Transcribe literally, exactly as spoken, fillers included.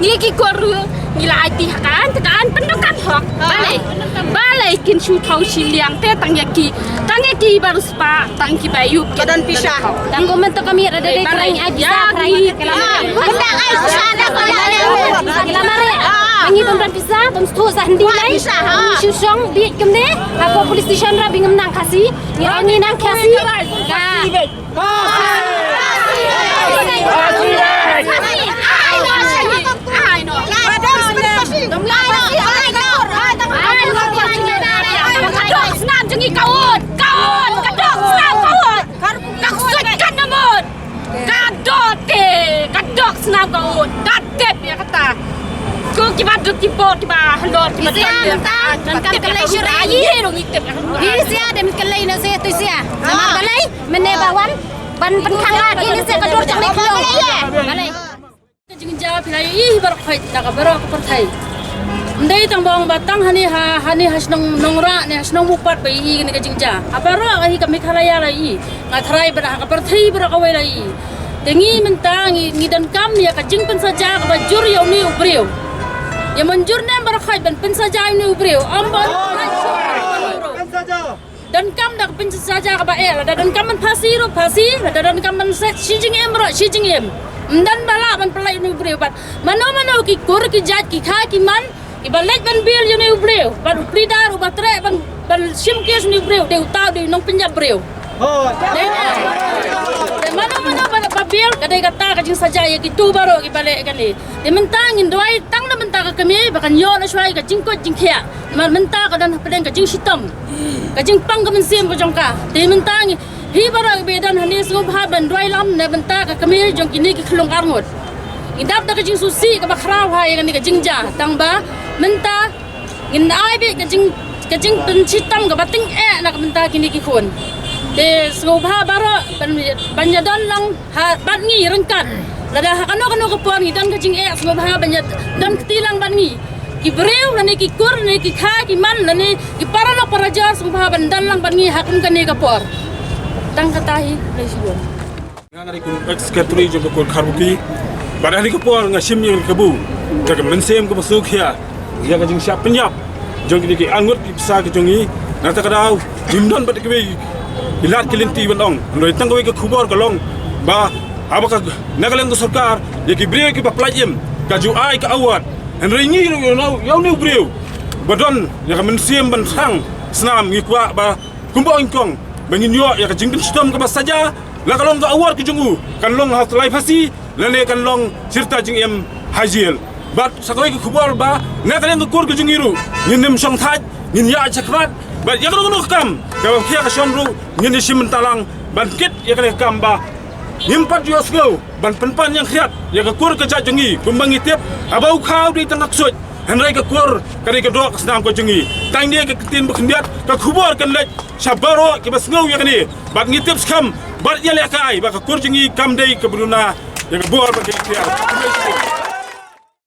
Ngi ki kwah ruh, ngi la aiti ha ka aiñ, te ka aiñ pyndonkam hok. Balei? Balei kin shu thaw shiliang te tang ïa ki, tang ïa ki baroh spah, tang ki ba ïup ki don pisa. Tang kumne to kami ra dei tang ai pisa, tang ai pisa da ko la. Ngi bym don pisa, bym stu sa hynrei lai. Ngi shu shong bit kumne, ha ko police station ra bym nang Khasi. Ngi nang Khasi. Ka Ka dok te, ka dok snam ka ut, ka tep ïa kata. Ko kiba duk kiba kiba halor kiba duk ïa kata. Kan kan kan lai shurai. Ye dong itep. Hi sia dem kan lai na se tu sia. Namar balei, mene ba wan, ban pynkhang la ki ni se ka dur jong ne klo. Balei. Ka jingjia phi la ïohi baroh khoit na ka baroh ka pyrthei. Ym dei tang ba ong ba tang hani ha, hani ha shnong Nongrah ne ha shnong Mukpat ba ïohi kane ka jingjia. Ha baroh hi ka Meghalaya la ïohi. Nga tharai ba ha ka pyrthei baroh kawei la ïohi. Te ngi mynta ngi, ngi donkam ïa ka jingpynsaja kaba jur ïa une u briew. Ïa mynjur ne em baroh khoit ban pynsaja ïa une u briew. Ym ban. Donkam da ka pynsaja kaba eh, lada donkam ban phasi ruh phasi, lada donkam ban shet shi jingim ruh shi jingim. Ym don ba lah ban pyllait ïa une u briew bad mano mano ki kur ki jait ki kha ki man kiba leit ban bail ïa une u briew bad u pyrda ruh ba treh ban, ban shim case ïa une u briew, dei uta u dei u nongpynïap briew. Dei, dei mano mano ba, ba bail ka dei kata ka jingsaja ïa kito baroh kiba leh kane. Te mynta ngin duwai tang na bynta ka kmie ba kan ïoh na shwa ïa ka jingkoit jingkhiah. Namar mynta ka don hapdeng ka jingshitom, ka jingpang ka mynsiem ka jong ka. Te mynta ngi, hi baroh kiba don hangne sngewbha ban duwai lam na bynta ka kmie jong kine ki khyllung arngut. Ngi dap da ka jingsngewsih kaba khraw ha ïa kane ka jingjia, tang ba mynta ngin ai beit ka jing, ka jingpynshitom kaba tyngeh na ka bynta kine ki khun. Te sngewbha baroh ban, ban ïa don lang ha bad ngi ryngkat. Lada ha kano kano ka por ngi don ka jingeh, sngewbha ban ïa don kti lang bad ngi. Ki briew lane ki kur lane ki kha ki man lane ki paralok parajor, sngewbha ban don lang bad ngi ha kum kane ka por. Tang kata hi, khublei shibun. Nga nga dei kum ex secretary jong ka kur Kharbuki. Bad ha kane ka por nga shim ïa ka kabu da ka mynsiem kaba sngewkhia ïa ka jingshah pynïap jong kine ki arngut ki bsa ki jong ngi. Na kata ka daw ngim don bad kiwei ki lad ki lynti ban ong, hynrei tang kawei ka khubor ka long ba haba ka, na ka liang ka sorkar, ïa ki briew kiba pyllait im ka ju ai ka award. Hynrei ngi ruh ïa une u briew ba don ïa ka mynsiem ban shang snam, ngi kwah ba kumba ong kong ba ngin ïoh ïa ka jingpynshitom kaba saja. La ka long ka award ka jong u, kan long ha u tyllai phasi lane kan long shirta jingim ha jel. Bad sa kawei ka khubor ba na ka liang ka kur ka jong ngi ruh ngin ym shong thait, ngin ïaid shakhmat. Bad ïa kano kano ka kam kaba khia ka shong ruh ngin ïashim bynta lang ban kit ïa kane ka kam ba ngim pat ïohsngew ban pynpan ïeng khriat ïa ka kur ka jait jong ngi. Kumba ngi tip, haba u khaw dei tang ka ksuid, hynrei ka kur ka dei ka doh ka snam ka jong ngi. Tang dei ka ktien ba khyndiat, ka khubor kan leit sha baroh kiba sngew ïa kane. Bad ngi tip skhem bad ïalehkai ba ka kur jong ngi kam dei kaba duna ïa ka bor bad ka iktiar.